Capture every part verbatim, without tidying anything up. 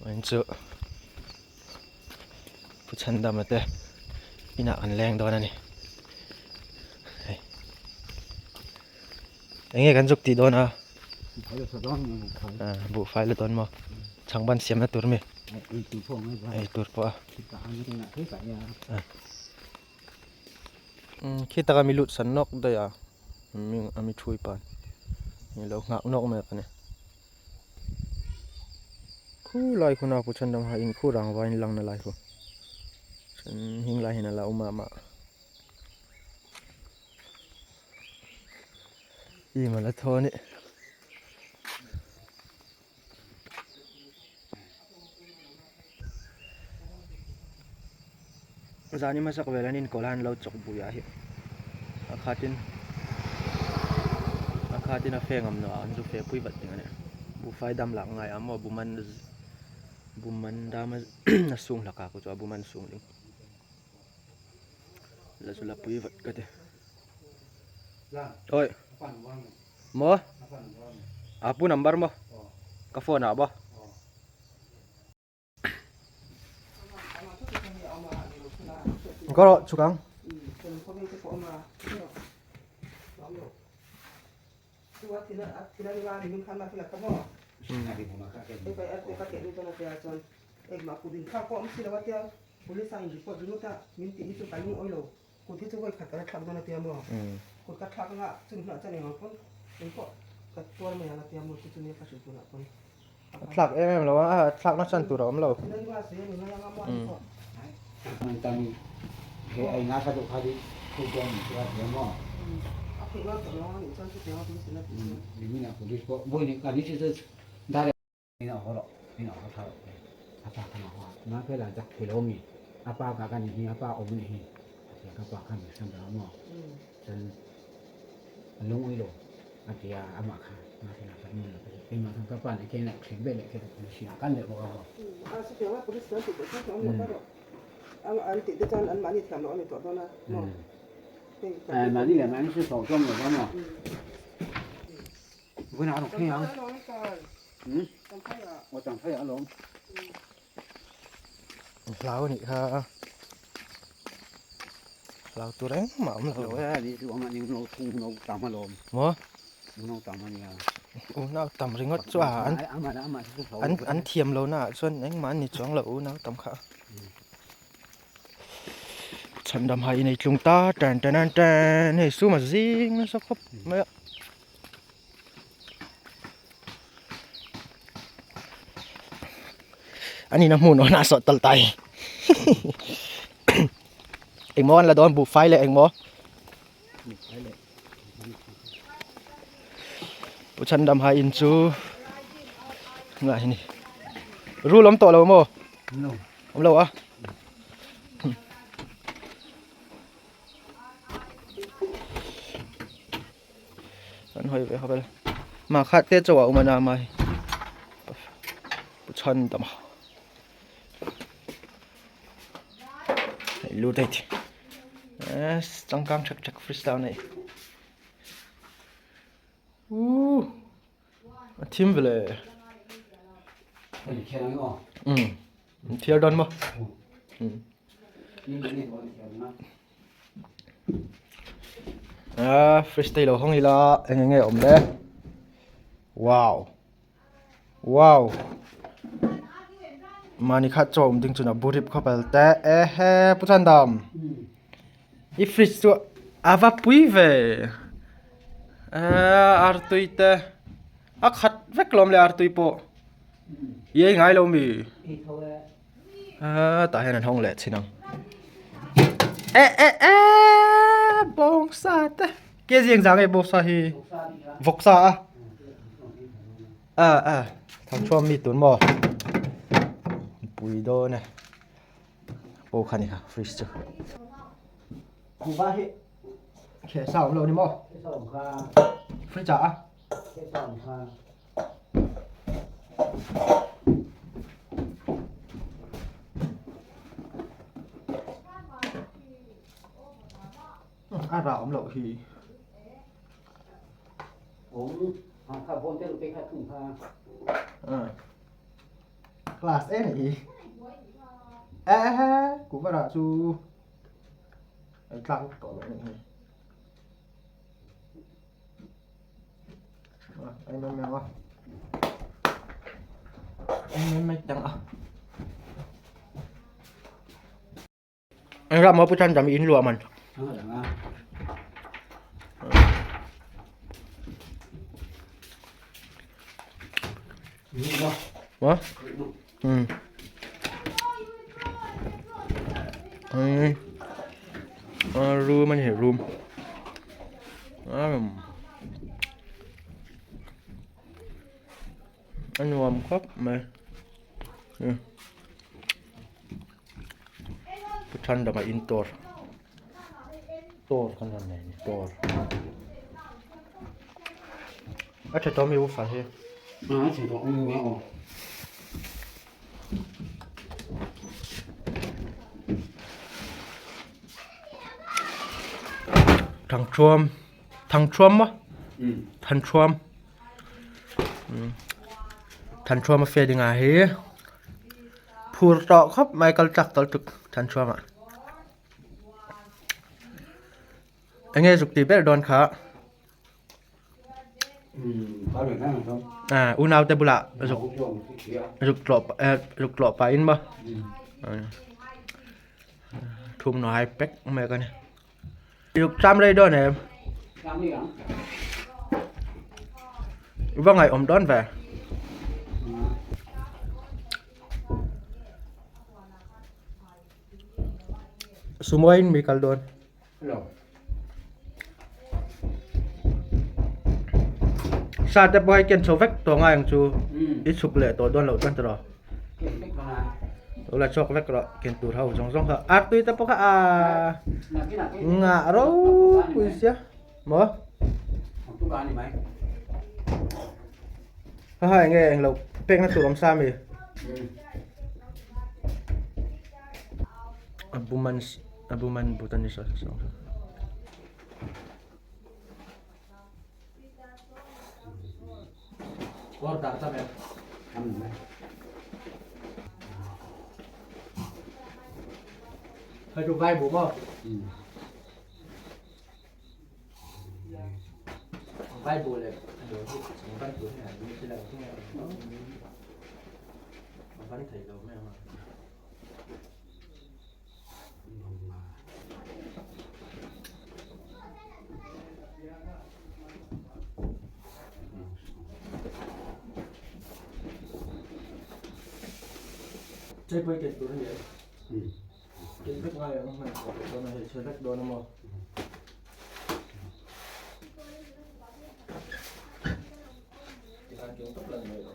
An chu Pu Chhandama te ina an leng dawn a nih. Hei. Eng nge kan zuk ti dawn a? Buhfai la sa dawn, buhfai. Ah, buhfai la dawn maw? Changban siamna tur mi? Ei, ei tur pawh ngai ba. Ei tur pawh a. Khita ang te na khita ya. Ah. Hmm, khitaka mi lut san nawk daih a. Mi, a mi ṭhuoi pan. Ni lo nghak nawk mek a nih. Khu lai khu na Pu Chhandama in khu rangvain langna lai khu. Chun hieng lai hin a la um mah mah. Iem a la thaw a nih. Zani hmasak vel an inkawl a, an lo chawk bui a hi. A khatin, a khatin a fe ngam naw a, an zu fe pui vat ding a nih. Buhfai dam lak ngai a maw, bu man, bu man dam a, a sung hlak a, khu chu a bu man sung ding. La chu la pui vat ka ti. Oi. Maw? A pu number maw? Ka phone a ba? Ka ro chukang. Chu a thina, a thina ni wa ni min khan ma thila ka maw. Hmm. Ei, ka, ka, ka, ka, ka, ka, chuan. Ei, ma ku din kha ko am si la wa tia. Police a in report ru ta, min ti ni chu ka lung oi lo. Kut hi chu voi khat ka la thlak dawn a tia maw. Hmm. Kut ka thlak nga, chun hna chan eng ang pawn. Eng pawh ka tuar mai ang a tia maw, chu chu nia ka hrilh tunah pawn. A thlak em em lo a, a thlakna chan tur a awm lo. Thina ni wa si a ni mai ang a maw, hmm, pawh. An tan he ai na ka tu kha di, khu dawn ni tia tia maw. Hmm. A khi nga tawh lo a ni chuan chu tia police na ti. Hmm. Ni mina police pawh, voi ni ka ni chu chu. Direct. Ina haw rawh, ina haw thla rawh. A pa khan a haw a. Nang phela zak thei lo mi. A pa ka ka ni hi, a pa awm ni hi. A tia ka pa khan mi hran rawh maw. Mm. Chuan a lung oi lo. A tia ama khan. Nang phela ka ni lo. Keima khan ka pa ni keina thleng ve le ke ni si a kan le bawk a maw. Mm. A si tia police kan ti te khan awm lo ka rawh. Ang an ti te chuan an mahni thiam lo a ni tawh dawn a maw. Mm. Hei, ka ti mahni le mahni chu tawh chuang lo ka maw. Mm. Vun a rawk hi ang. Hmm? Aw, tang phai a lawm. Hlau ni kha. Hlau tur engmah awm lo. Lo e, ni chu ang a ni lo thung lo tam a lawm. Maw? Unau tam a ni a. Unau tam ringawt chu a an, ai, ama, ama chu hlau an, an thiam lo na chuan engmah an ni chuang lo unau tam kha. Hmm. Chhandam hai in ei tlung ta, tan, tan, tan, tan. Hei suma zing nasa khawp mai a. An in a hmu naw na sawt tal tai. Engmaw an la dawn, buhfai le engmaw. Pu Chhandam hai in chu ngai ni. Rul awm tawh lo maw? Awm lo. Awm lo a. An hawi ve khawp el. Ma khat te chauh a um a na mai. Pu Chhandam. Hei, lut ei ti. Yes, changkang chak chak freestyle nei. Uh. A thim vele. Hei, khian ang aw. Mm. Thiar dawn maw? Mm. Mm. Ah, fresh te lo hawng ila, eng eng nge awm le. Wow. Wow. Mani khat chawm ding chun a bu rip khawp el te. Ehe, Pu Chhandam. Hmm. I fridge chu a va pui ve. Ah, artui te. A khat vek lawm le artui pawh. Hmm. I ei ngai lo mi. Ei tho e. Ah, tah hian an hawng leh chin ang. E, e, e, bawngsa te. Kg engzah nge bawngsa hi? Vawksa a. Ah, ah. Thangṭhuam mi tun maw? Pui dawn e. Bo kha ni kha, fridge chu. Kuva hi. Khesa awm lo ni maw? Khesa awm kha. Fridge a. Khesa awm kha. A ra awm lo hi. Awm. A kha bawm te lo pe kha thung kha. Ah. Class A ni. Eh, ku bara chu. Ai tlak to lo ni. Ai me me wa. Ai me me tang a. An ram ma pu chan dam in lua man. Hma? Hmm. Ai. A room ani room. Um. A nuam khawp mai. Hmm. Pu Chandama in tawr. Tawr kan ran nei ni, tawr. A ṭha tawm hi u fa hi. A ṭha tawm u ni o. Thangṭhuam. Thangṭhuam maw? Mm. Thangṭhuam. Mm. Thangṭhuam a fe ding a hi. Phur tawk khawp mai, kal tak tal tuk Thangṭhuam a. Enge zuk ti ber dawn kha. Mm, ka ve nang tawm. A, unau te bula zuk, zuk tlawh pa, eh, zuk tlawh pa in maw? Mm. A. Thum naw hai pek mek a nih. Zuk cham rei dawn em? Cham rei ang. Va ngai awm dawn ve. Mm. Sumoin mi kal dawn. Hello. Sa te pawh hai ken chho vek tawh ngai ang chu. Hmm. I chhuk leh tawh dawn lo tan tawh. Ken vek tawh ngai. Lo la chawk vek rawh, ken tur hau zawng zawng kha. Artui te pawh kha a. Na, na, na, na. Nga ro pui sia. Maw? Ang tu ka ni mai. Ha, ha, enge, eng lo pekna tur awm sa mi. Mm. A bu man s-, a bu man Bhutanese a song. Order ta me. Am me. Hai tu vai bu maw. Mm. Bible le, lo hi, lo kan tu hi, lo hi, lo hi, lo kan thei lo mai ma. Chei poi ke tu ni. Hmm. Ken vek ngai ang, ngai ko, ko na he, che vek dawn a maw. Ti kan ken tok lan mai lo.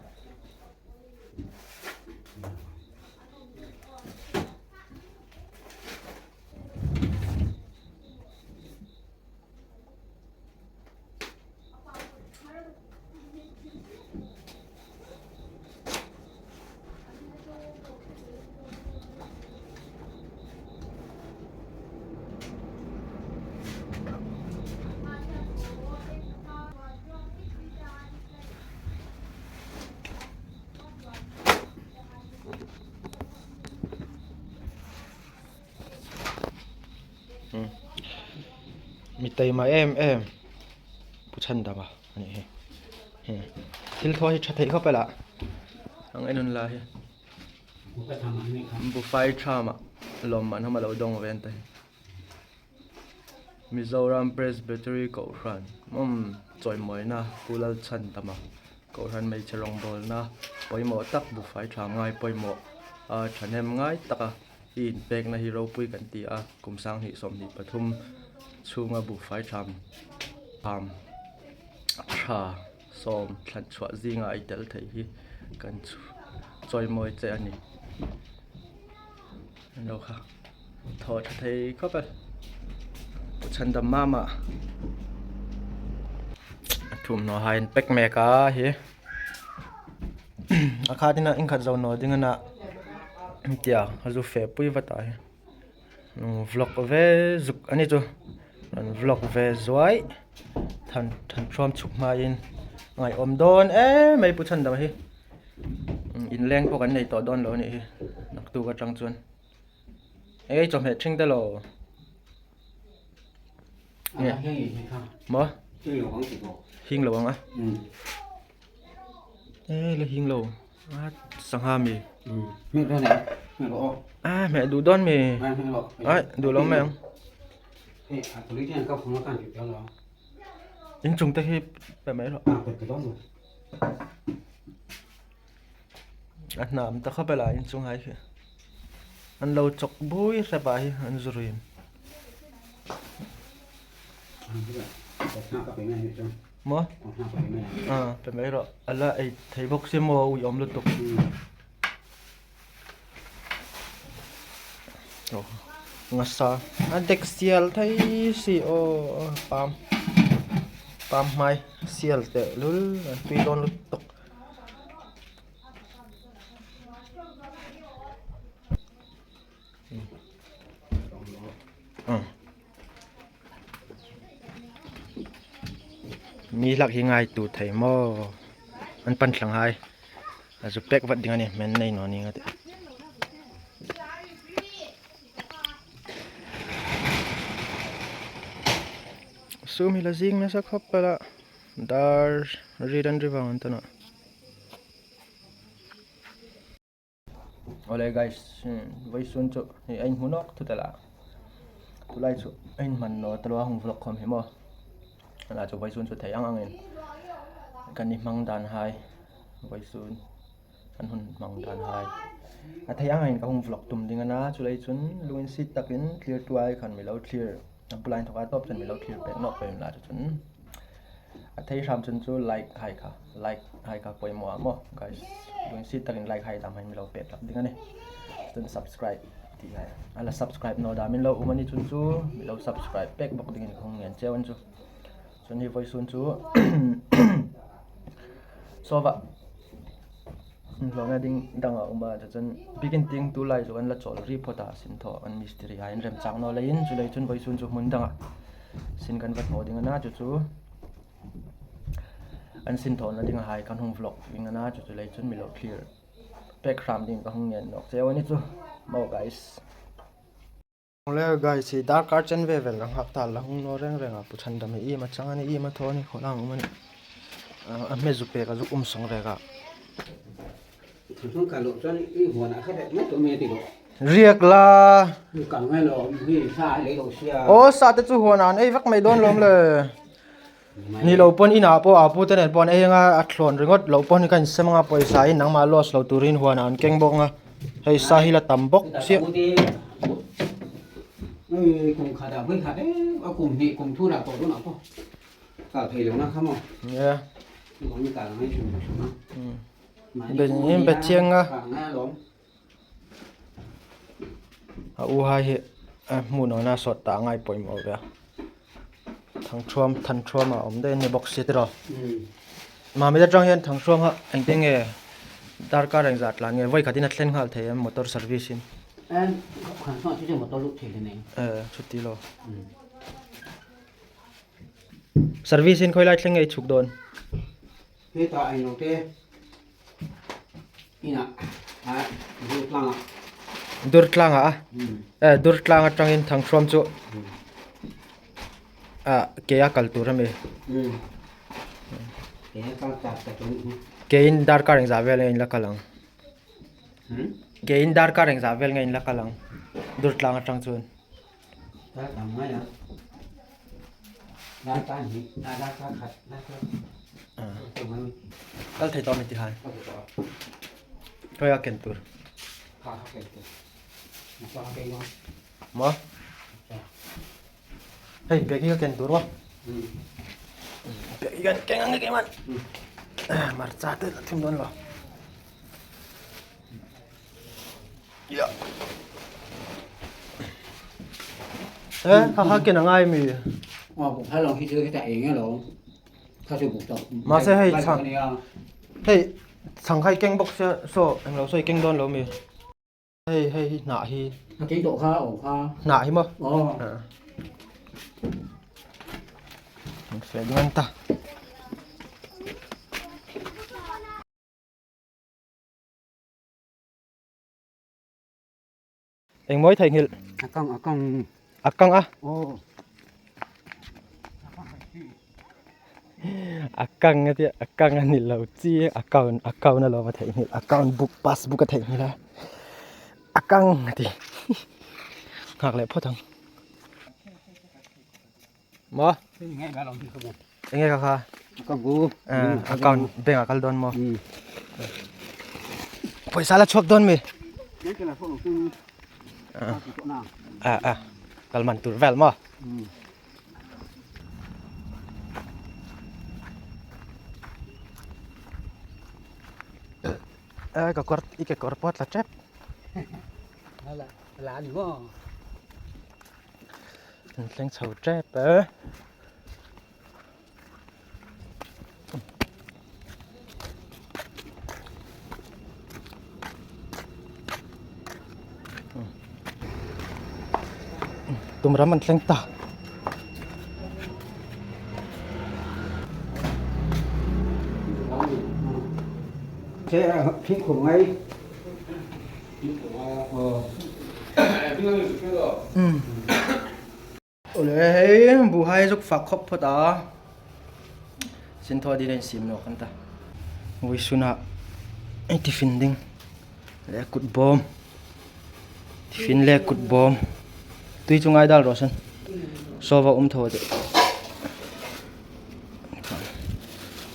Hmm. Mi taima em em. Pu Chandama a ni hi. Hmm. Thil thaw hi ṭha thei khawp el a. Ang en un la hi. Bufai ṭhama lawmman hama lo dawng ve an ta hi. Mizoram Presbytery Kohhran. Um, chawimawina, Pu Lalchhandama. Kohhran hmeichhe rawngbawlna, pawimawh tak bufai ṭham ngai pawimawh. A, ṭhahnem ngai taka i inpekna hi ropui kan ti a, kum sang hnih sawmhnih pathum chhunga bufai ṭham, ṭham ṭha sawm thlan chhuah zinga ei tel thei hi kan chu chawimawi che a ni. An lo kha. Thaw ṭha thei khawp el. Pu Chandam mama. A thum naw hai an pek mek a hi. A kha tina inkhat zo naw ding a na. Tia, a zu fe pui vat a hi. Vlog ve zuk a ni chu. Vlog ve zuai. Than, than ṭhuam chuk hmain. Ngai awm dawn e, mei Pu Chandam hi. Inleng pawh kan nei tawh dawn lo a nih hi. Naktuk aṭang chuan. Ei, chawhmeh thing te lo. Nge. A, hei, hei kha. Maw? Hing lo ang ti ko. Hing lo ang a. Mm. E, le hing lo. A, sangha mi. Mm. Hmeh dawn e. Hmeh lo. A, hmeh duh dawn mi. A, hmeh lo. A, duh lo mai ang. Hei, a, tuli tiang ka phone kan ti lo. In chung te hi pe mai lo. A, pe, pe dawn lo. A hnam ta khawp el a in chunghai hi. An lo chawk bui hrep a hi an zu ruin. Maw? A, pe mai rawh. A la ei thei bawk si maw, ui awm lutuk. Aw, ngasa. A dek sial thei si aw, pam. Pam hmai sial te lul, an tui dawn lutuk. Mi hlak hi ngaituo thei maw? An pan thlang hai. A zu pek vat ding a nih, hmeh nei naw ning a tih. Sum hi la zing nasa khawp el a. Dar ri dan ri vang an ta nawh. Ole guys, hmm, vawisun chu hi a inhmu nawk thut el a. Tulai chu a inhman naw ta lo a, hung vlog khawm hi maw. A la chu vawisun chu thei ang angin kan inhmang dan hai. Vawisun kan hun hmang dan hai. A thei ang angin ka hung vlog tum ding a na, chuleiin chun lunginsiet takin thlirtu hai khan mi lo thlir. A bula inthoka tawp chuan mi lo thlir pek nawk pei la chu chun. A thei hram chun chu like hai kha, like hai kha pawimawh a maw, guys. Lunginsiet takin like hai dam hai mi lo pek hlak ding a nih. Chun subscribe tih hai. A la subscribe naw dam in lo um a ni chun chu mi lo subscribe pek bawk dingin ka hung ngen cheu a ni chu. Chun hi vawisun chu sova Hlawna ding dang a um a, chu chun bikin ting tulai chu kan la chawl ri phawt a, sinthaw kan mistiri hai an remchang naw leiin, chuleiin chun vawisun chu hmun danga sin kan va thaw ding a na, chu chu an sinthawna ding a hai kan hung vlog ding a na, chu chuleiin chun mi lo thlir pek hram ding ka hung ngen nawk cheu a ni chu. Maw guys. Le guys, hi darkar chen ve vel ka nghak ta la, hung naw reng reng a, Pu Chhandam hi iem a chang a ni, iem a thaw a ni, khaw lang um a ni. A, a hme zu pek a zuk um sawng rek a. Thang thang ka lo chuan i huan a kha dek mai tawh mai ti lo. Riak la. Ka ngai lo, hi sa lei lo sia. Aw, sa te chu huan an ei vak mai dawn lawm le. Ni lo pawn ina pawh a pu te nen pawn ei anga a thlawn ringawt lo pawn ka insem anga pawisa in nangma loss lo turin huan an keng bawk anga. Hei sa hi la tam bawk si. Ei, kum khat a, hei khat e, a kum hnih, kum thum a tawh dawn a pawh. Kal thei lo na kha maw. Nge. Kum kal ngai thum thum a. Hmm. Mani be, kum in be hnih a, chiang a. Kal ngai a lawm. A u hai hi, a hmu nawna sawt ta ngai pawimawh ve a. Thangthuam, Thangthuam a awm daih ni bawk si tiraw. Hmm. Mamit aṭang hian Thangthuam ha, engtin nge darkar engzat tlan nge, vawi khatin a thlen nghal thei em, motor service in. Em, khan sawng chu motor lut thei le nei. Eh, chuti lo. Hmm. Service in khawi lai thleng nge i chhuk dawn? Heta a ino te. Ina, a, Durtlanga. Durtlanga a? Hmm. Eh, Durtlang aṭangin Thangthuam chu. Hmm. A, keia kal tur a mi. Hmm. Keia kal ta ta tum. Keiin darkar engzat vel nge in la kal ang? Hmm? Keiin darkar engzat vel nge in la kal ang? Durtlang aṭang chuan. Kal tam ngai a. Kal tam hi, a, kal khat, kal khat. Ah. Kal thei tawh mi ti hai. Kal thei tawh. Khawi a ken tur. Kha kha ken tur. Kha kha ken tur. Maw? Hei, bag hi ka ken tur maw? Hmm. Bag hi kan keng ang ke man. Hmm. Ah, marcha te la thim dawn lo. Ya. Eh, kha kha ken a ngai mi. Aw, bu kha long hi chu ka ta eng a lo. Kha chu bu ta. Mahse hei chhang. Hei, chhang khai keng bawk se, so, eng lo, so i keng dawn lo mi. Hei, hei, hi hnah hi. A keng tawh kha, aw kha. Hnah hi maw? Aw. Ah. Fe ding an ta. Eng mawi theinghil? A kang, a kang. A kang a? Oh. A kang a ti, a kang a ni lo chi, account, account a lo ma theinghil, account book, passbook a theinghil a. A kang a ti. Ngak le phot ang. Maw? Eng nge kha kha? Ka bu. Ah, hmm, account, bank a kal dawn maw? Hmm. Pawisa la chhuak dawn mi? Nge kha la phone tu. Ah. Ah, ah. Kal man tur vel maw? Hmm. Eh, ka kawr, i kekawr pawt la ṭep. Ala, ala ni maw? An thleng chho ṭep e. Tum ram an thleng ta. Che, a, phing khum ngai. Ole, hei, bu hai zuk fak khop phot a. Sin thaw dingin siem nawk an ta. Vawisuna, ei tiffin ding. Le kut bawm. Tiffin le kut bawm. Tui chu ngai dal rawh san. Saw va um tho de.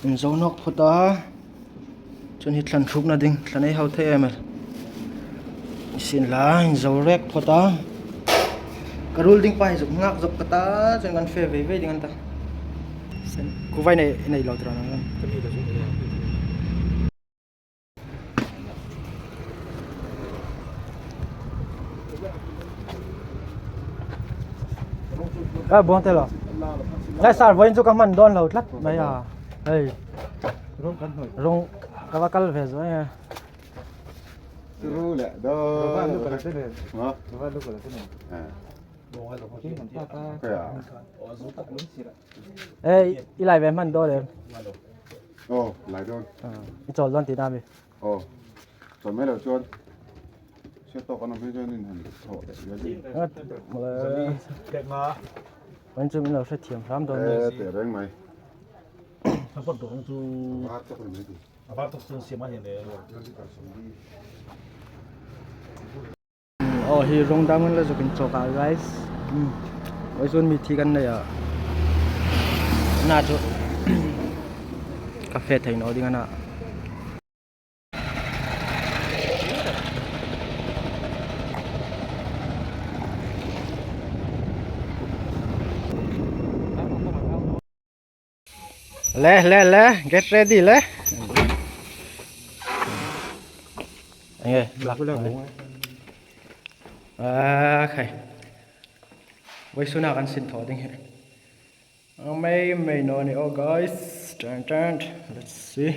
Inzo nawk phot a. Chun hi thlan hrukna ding, thlan ei hau thei em el. Sin la, inzo rek phot a. Ka rul ding pa hi zuk ngak zuk ka ta, chun kan fe vei vei ding an ta. Sen, ku vai nei, nei lo tira nang. Ka buang te lo. Ngai sar, vawiin chu ka hman dawn lo tlat mai a. Hei. Rung kan hnoi. Rung ka va kal ve zo e. Ru le do. Ru va lu ka la te le. Ha? Ru va lu ka la te le. Ha. King kan ta ta. Ka ya. Ei, i lai ve hman dawn le. Oh, lai dawn. Ah, i chawl dawn ti dam i. Oh. Chawl mai lo chuan. Sia tawk an awm hi chuan in han thawh leh viau ding. Ah, mawle. Tlek nga. Vawiin chu min lo hrethiam hram dawn. Eh, teh reng mai. Thangpawt dawng chu. A var tawk ni mai ti. A var tawk chuan siam a ni le. Aw, hi rawng dam kan la zuk inchawk a, guys. Hmm. Vawisun mi thi kan nei a. Na chu ka fe thei naw ding a na. Le, le, le, get ready le. Enge, lak, lak, lak. Ah, khai. Vawisuna kan sin thaw ding hi. Ang mei mei naw ni aw, guys. Tan, tan. Let's see.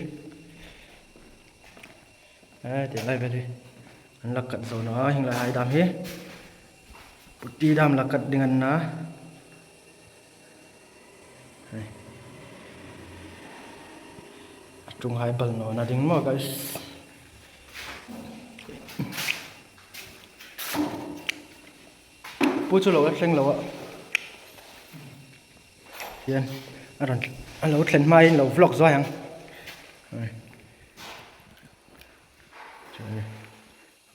Eh, ti lai vel hi. An la kat zo naw a, hieng lai hai dam hi. Putti dam la kat ding an na. Hei. A ṭung hai bal naw na ding maw, guys. Pu chu lo a thleng lo a. Hian a rawn, a lo thlen hmain lo vlog zuai ang. Hei. Chu ni.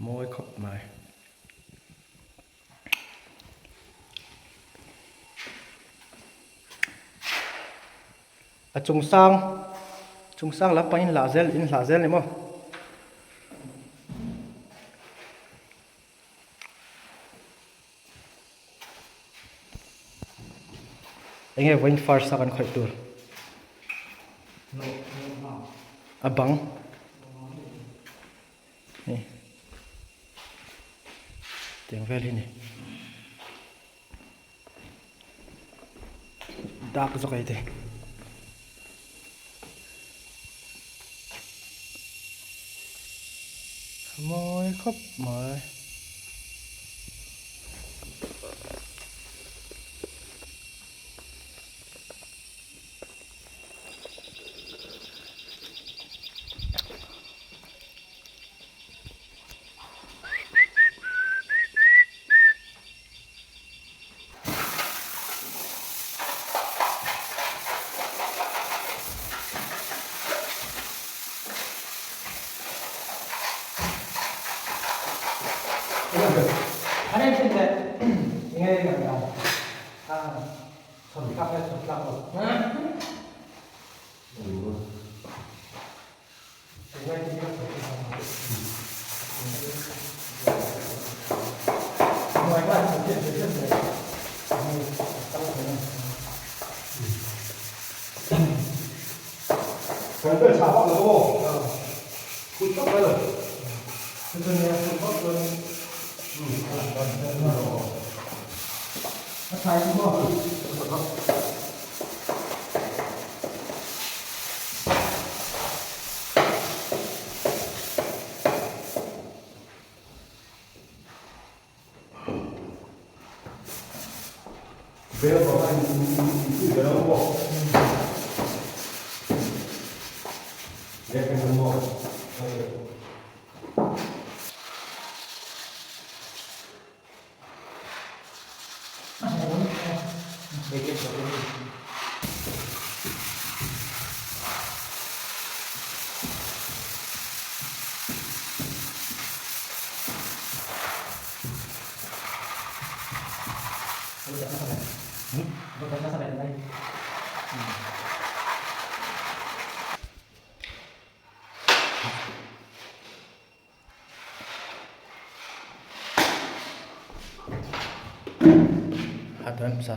Mawi khawp mai. A chung sang, chung sang lam pang in hla zel, in hla zel ni maw? Enge vawiin first a kan khawih tur? A bang. Ni. Tiang vel hi ni. Dak zawk ei te. Mawi khawp mai. An en sin le. Nge nge nge. A, chun tlak le, chun tlak lo. Kan bel sa bak lo. Kut bak lo. Kut bak lo. Bel bak in, in, in, in, bel bak. Bel bak. Hatan sa.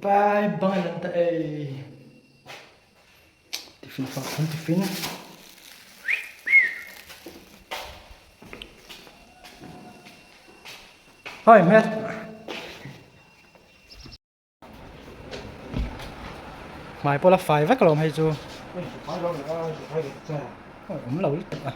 Bye bye, lanta ei. Tiffin fa, tiffin. Hoi, met. Mai pola fai vek lawm hei chu. Um lo lutuk a.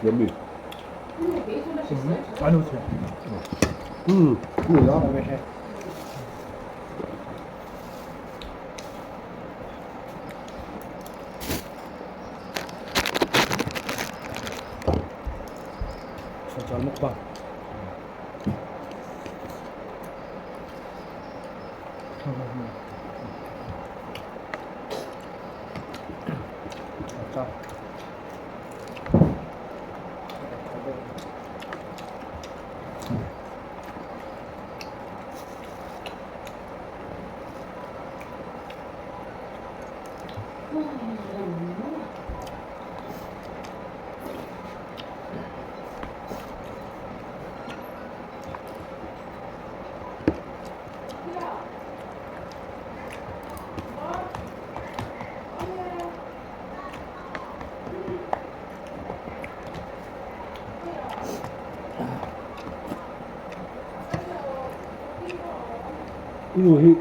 Yummy. Mm, mm, yeah. Social mukbang. Inu hi.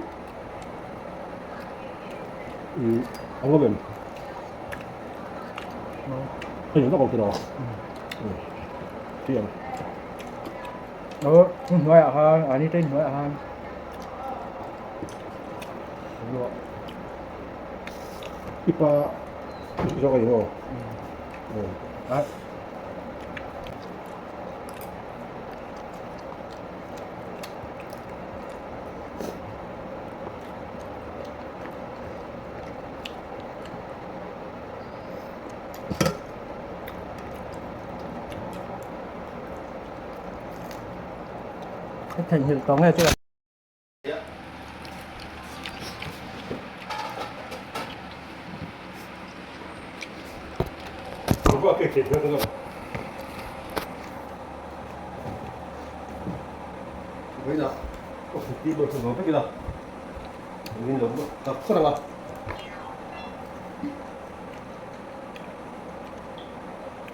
Mm, a ngawt em. Hei, na kawk tiro. Mm. Mm. Tiang. Aw, hnuai a han, ani te hnuai a han. Ipa, ipa zo ka ino. Ah. Cái thành hiện tỏ nghe chưa?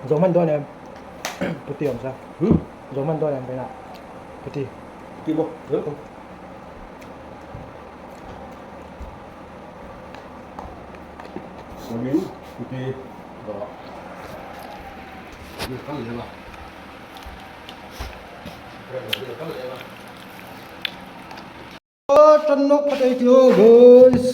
Zo man dawn em? Puti awm sa. Hmm? Zo man dawn em, pena? Puti. Puti bo. Hmm? Samin, puti. Ba. Ni kan le ba. Kan le ba. Ṭan nawk pha ei tih, guys.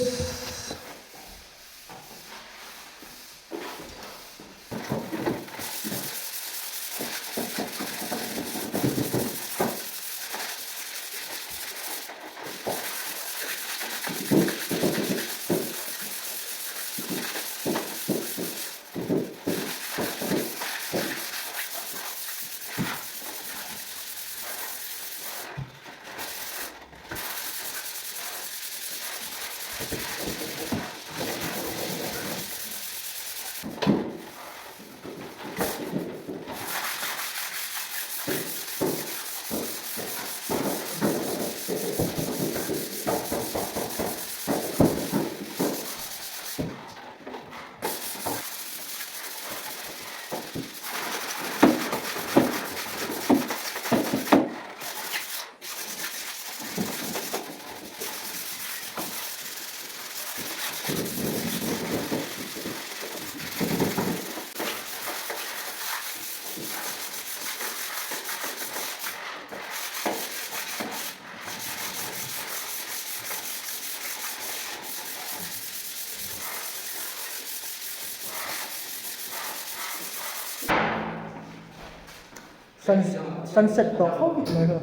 Sun-, sunset tawk khawp mai kha.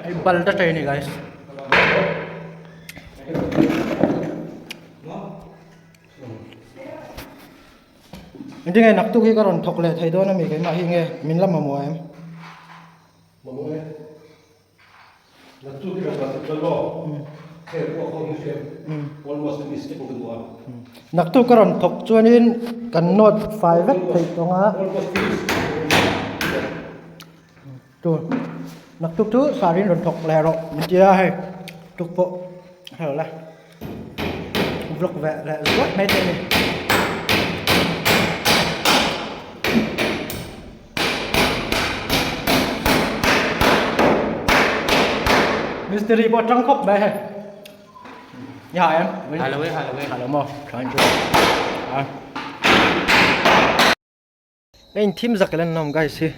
Ei bal ta tei ni, guys. Engtin nge naktuk hi ka rawn thawk leh thei dawn a mi, keimah hi nge min la mamaw em? Mamaw e. Naktuk hi ka rawn thawk lo. Hmm. Khe ko ko ni khe. Hmm. Almost mistake ko wa. Hmm. Naktuk ka rawn thawk chuanin kan nawt fai vek theih tawng a. Almost finish. Tu, naktuk chu sarin rawn thawk leh rawh, min tia hei. Tuk pawh, hei la. Vlog ve leh zuat mai te ni. Mistiri pawh ṭang khawp mai hei. Ni ha em? Hello, hello, hello maw. Trying to. Ah. Ei, inthim zak el an nawm, guys, hi.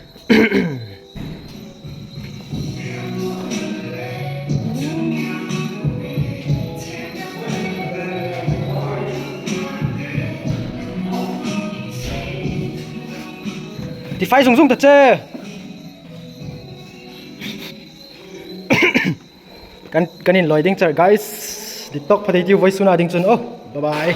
Tifai zung zung ta che. Kan, kan inlawi ding char, guys. Ditawk pha ei tiu, vawisuna ding chun. Oh, bye bye.